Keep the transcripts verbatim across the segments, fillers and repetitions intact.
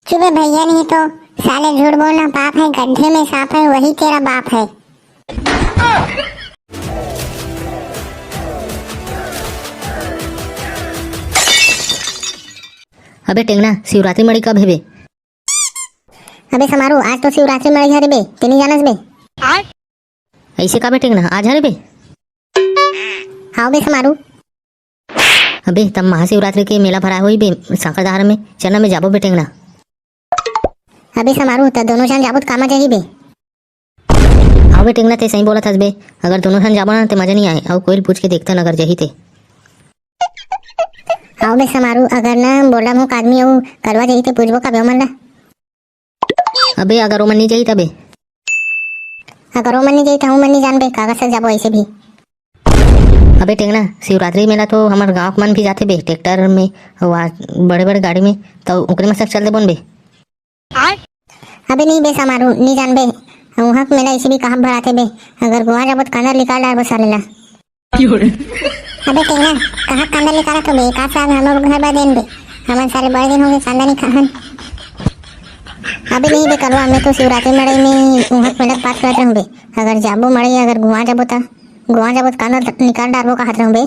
चुप बे भैया, नहीं तो साले झूठ बोलना पाप है, गड्ढे में सांप है, वही तेरा बाप है। अबे टेंगना, शिवरात्रि मड़ई कब हे बे? अबे समारू, आज तो शिवरात्रि मड़ई हरे बे, ते नहीं जानस बे? ऐसे का बे टेंगना, आज हरे बे? हाँ बे समारू। अबे तब महाशिवरात्रि के मेला भरा होही बे, सांकरदहर में, चलना में जाबो बे टेंगना। अबे समारू, त दोनों झन जाबो त कामा जाही बे? हाँ बे टेंगना, ते सही बोलत हस बे, अगर दोनों झन जाबो ना ते मजा नहीं आए, अउ कोई ल पूछ के देखथन अगर जाही ते। हाँ बे समारू, अगर ना बोलम हो आदमी अउ कलवा जाही ते पूछबो का बे ओमन ला? अबे अगर ओमन नहीं जाही तबे? अगर ओमन नहीं जाही त हमन नहीं जानबे, कागज से जाबो ऐसे भी। अबे टेंगना, शिवरात्रि मेला तो हमर गांव के मन भी जाथे बे, ट्रैक्टर में, वा, बड़े-बड़े गाड़ी में, तो ओकरे में से चल देबोन बे। अबे नहीं बे समारू, नहीं जानबे, उहाँ के मेला ऐसे भी कहाँ भराथे बे, अगर गोवा जाबो त कांदर निकाल डारबो साले ला। अबे टेंगना, कहाँ कांदा निकालत हो बे? का साग हमर घर बा देन बे? हमन साले बड़े दिन हो गए कांदा नहीं खाहन। अबे नहीं बे कलवा, मैं तो शिवरात्रि मड़ई में उहाँ के मेला के बात करत रहूँ बे। अगर जाबो मड़ई, अगर गुआ जाबो त, गुआ जाबो त कांदा निकाल डारबो कहत रहूँ बे।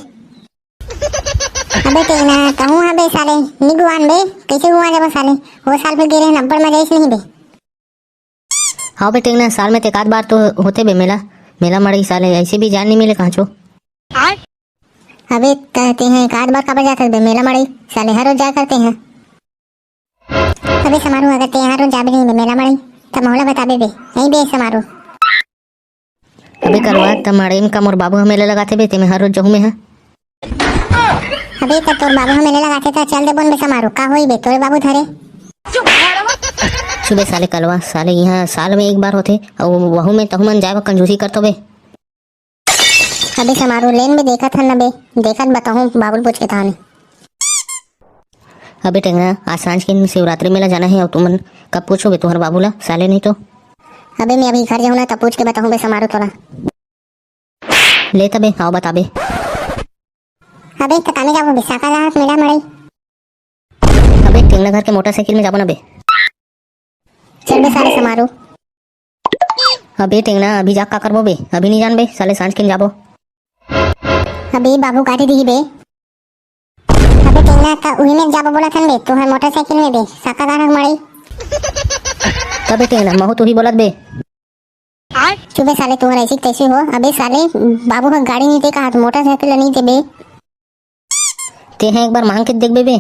अबे टेंगना, कहूँ हा बे साले, नी गुआन बे, कैसे गुआ जाबो साले? वो साल भी गे रहे, अब्बड़ मजा आइस नहीं बे। हाँ बे टेंगना, साल में ते एकाध बार तो होथे बे मेला, मेला मड़ई साले, ऐसे भी जान नहीं मिले कहाँ छो। अबे त-, तेहे एकाध बार काबर जाथस बे मेला मड़ई? साले हर रोज जाया करते हैं। अबे समारू, अगर ते हर रोज जाबे नहीं बे मेला मड़ई, त मोला बताबे बे, नहीं बे समारू। अबे कलवा, त मड़ई में का मोर बाबू ह मेला लगाथे बे, ते में हर रोज जहूँ में ह। अबे त तोर बाबू ह मेला लगाथे त चल देबोन बे समारू, का होई बे, तोरे बाबू धरे। चुप बे साले कलवा, साले यहाँ साल में एक बार होथे, अउ वहू में तहू मन जाए बर कंजूसी करथो बे। अबे समारू, लेन बे, देखत हन न बे, देखत बताहूँ बाबू ल पूछ के तहाने। अबे टेंगना, आज सांझ के शिवरात्रि मेला जाना हे, अउ तुमन कब पूछोगे तुहर बाबू ला, साले नहीं तो। अबे मैं अभी घर जाहूँ ना, तब पूछ के बताहूँ बे समारू तोला। ले तबे, आओ बताबे। अबे त कामे जाबो बे, साका जाहत मेला मड़ई। अबे टेंगना घर के मोटरसाइकिल में जाबो ना बे। चल बे साले समारू। अबे टेंगना, अभी जा का करबो बे? अभी नहीं जान बे, साले सांझ के जाबो। अबे बाबू गाड़ी दिही बे। अबे टेंगना, त उही में जाबो बोलत हन बे, तुहर मोटरसाइकिल में बे, साका गाना मड़ई। तबे टेंगना, महू तो ही बोलत बे। चुप बे साले, तुहर ऐसी तैसी हो। अबे साले, बाबू ह गाड़ी नहीं दे कहा, मोटरसाइकिल नहीं दे बे। तेहे एक बार मांग के देख बे बे।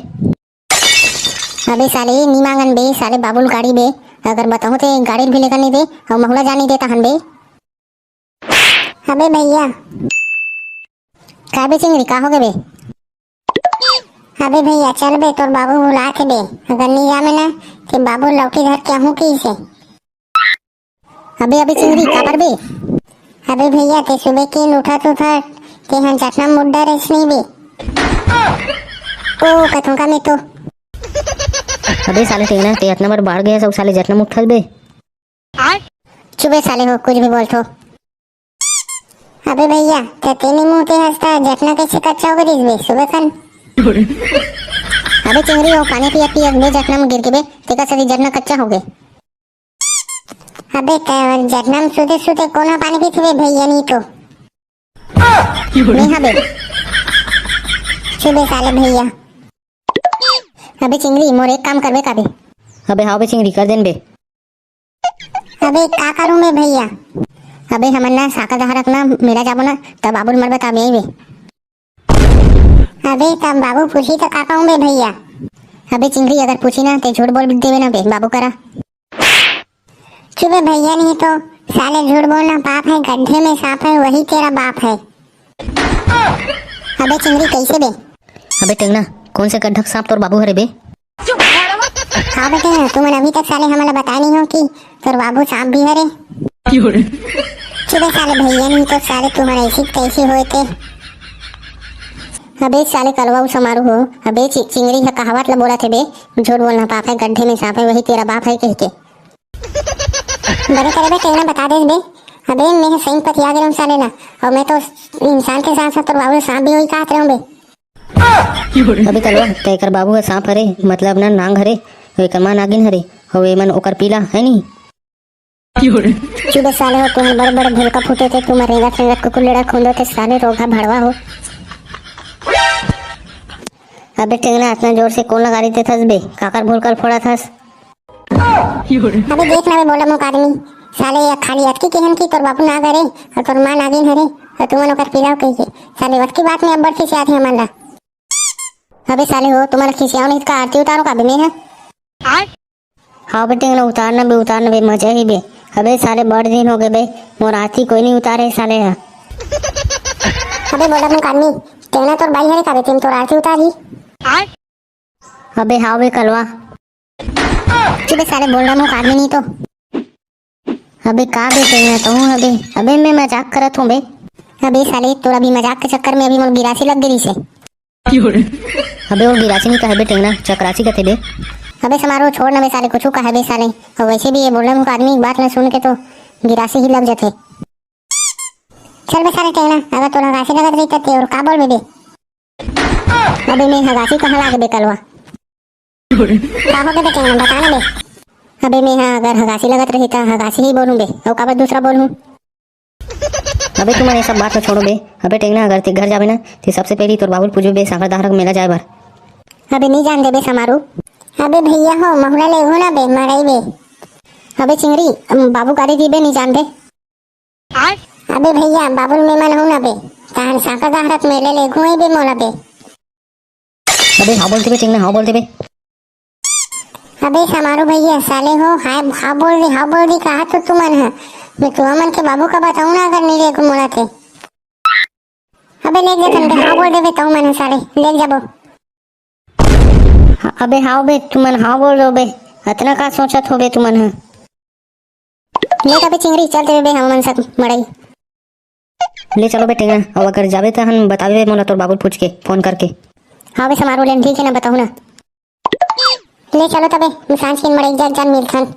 अबे साले, नी मांगन बे, साले बाबू ल गाड़ी बे। अगर बताहूँ ते गाड़ी भी लेकर नहीं दे, अउ महू ला जान नहीं देता हन बे। अबे भैया। का बे चिंगरी, का हो गे बे? अबे भैया, चल बे, तोर बाबू बुलाथे बे। अगर नहीं जामे ना, ते बाबू लौठी धर के आहूँ कहिसे। अबे, अबे चिंगरी, काबर बे? अबे भैया, ते सुबह के उठत उठत, ते हन जतना मुड्डा रहिस नहीं बे। ओ, कथों का मैं तो। अबे साले टेंगना, ते अतना बार बाढ़ गया सब साले जतना मुट्ठल बे। चुप बे साले हो, कुछ भी बोलथो। अबे भैया, ते तेने मुंह ते हंसता, जतना कैसे कच्चा हो गइस बे, सुबे खन। अबे चिंगरी हो, पानी पिया पिया बे, जतना में गिर के बे, तेका सरी जतना कच्चा हो गए। अबे ते जतना में सुते सुते कोना पानी पीथे बे भैया, नहीं तो। नहीं हबे। चुप बे साले भैया। अबे चिंगरी, मोर एक काम करबे का बे? अबे हाँ बे चिंगरी, कर देन बे। अबे का करूं मैं भैया? अबे हमन ना साका दहारक ना मेला जाबो ना, तब बाबू ल मर बताबे बे। अबे तब बाबू पूछी तो का कहूं बे भैया? अबे चिंगरी, अगर पूछी ना ते झूठ बोल देबे ना बे बाबू करा। चुप बे भैया, नहीं तो साले झूठ बोलना पाप है, गड्ढे में सांप है, वही तेरा बाप है। अबे चिंगरी, कैसे बे? अबे टेंगना, कौन से गड्ढा के सांप तोर बाबू हरे बे? हाँ बेटे, तुमन अभी तक साले हमला बताए नहीं हो कि तोर बाबू सांप भी हरे। चुप बे साले भैया, नहीं तो साले तुम्हारा ऐसी तैसी होए थे। अबे साले कलवा उ समारू हो, अबे चि-, चिंगरी ह कहावत ला बोलत हे बे, झूठ बोलना पाप है, गड्ढे में सांप है, वही तेरा बाप है कह के। बने करे बे, टेंगना बता देस बे। अबे, मैं ह सही पतिया गे रहूं साले ला। अउ मैं तो इंसान के साथ साथ तोर बाबू सांप भी होही कहत रहूं बे। अबे कलवा, तेकर बाबू ह सांप हरे, मतलब ना नांग हरे, तो एकर माँ नागिन हरे, हो एमन ओकर पीला है नी। चुप बे साले हो, तुमन बड़ बड़ भेलका फूटे थे, तुमन रेंगत रेंगत कुकुर लेड़ा खूंदो थे साले रोगहा भड़वा हो। अबे टेंगना, अतना जोर से कोन ला गारी देथस बे? काकर भूलकर फोड़त हस? अबे देख ना बे बोला मुख आदमी, साले ये खाली अतकी केहन की तोर बाबू नाग हरे अउ तोर माँ नागिन हरे अउ तुमन ओकर पिलाव कहिके, साले अतकी बात में अब्बड़ खिसियात हे हमन ला। अबे साले हो, तुमन खिसियाव नहीं त का आरती उतारो का बे मैं ह? हाँ बे टेंगना, उतार ना बे, उतार ना बे, मजा ही बे। अबे साले बड़ दिन हो गए बे, मोर आरती कोई नहीं उतारे साले ह। अबे बोला मुख आदमी, टेंगना तोर बाई हरे का बे, तेन तोर आरती उतारी? अबे हाँ बे कलवा। चुप बे साले, बोल रहा मुख आदमी नहीं तो। अबे का बे टेंगना तहूँ अबे? अबे मैं मजाक करत हूँ बे। अबे साले तोर अभी मजाक के चक्कर में अभी मोर गिरासी लग गई से। अबे वो गिरासी नहीं कहे बे टेंगना, चक्रासी कथे बे। अबे समारोह छोड़ ना बे साले, कुछ कहे बे साले। और वैसे भी ये बोला मुख आदमी की बात ना सुन के तो गिरासी ही लग जाते। चल बे साले टेंगना, अगर तोला हगासी लगत रही त ते और का बोलबे बे? अबे मैं हगासी कहाँ लागे बे कलवा? का हो गे बे टेंगना, बता ना बे। अबे मैं हा अगर हगासी लगत रही त हगासी ही बोलूं बे, अउ काबर दूसरा बोलूं? अबे तुमन ये सब बात ला छोड़ो बे। अबे टेंगना, अगर ते घर जाबे ना ते सबसे पहली तोर बाबू ल पूछबे बे सांकर दहरा के मेला जाए बर। अबे नहीं जान देबे समारू। अबे भैया हो महुला लेगहूं ना बे मड़ई बे। अबे चिंगरी, अम, बाबू गारी दीबे नहीं जान बे। अबे भैया, बाबू ल मैं मन हूं ना बे, तहन सांकर दहरा के मेले लेगहूं ही बे मोला बे। अबे हाँ बोलते बे टेंगना, हाँ बोलते बे। अबे समारू भैया, साले हो, हाय, हाँ बोल दी, हाँ बोल दी, कहा तो तुमन ह। मैं तुमन के बाबू का बताऊं ना अगर नहीं लेगहूं मोला ते। अबे लेग जा तन के, हाँ बोल देबे तुमन ह साले, लेग जाबो। अबे हाव बे, तुमन हाव बोल दो बे, अतना का सोचत हो बे तुमन ह? ले त बे चिंगरी, चल देबे बे हमन सब मड़ई। ले चलो बे टेंगना, अउ अगर जाबे त हन बताबे बे मोला तोर बाबू ल पूछ के, फोन करके। हाँ बे समारू लेन, ठीक है ना, बताहूँ ना। ले चलो तबे, सांझ के मड़ई जा, जान मिलथन।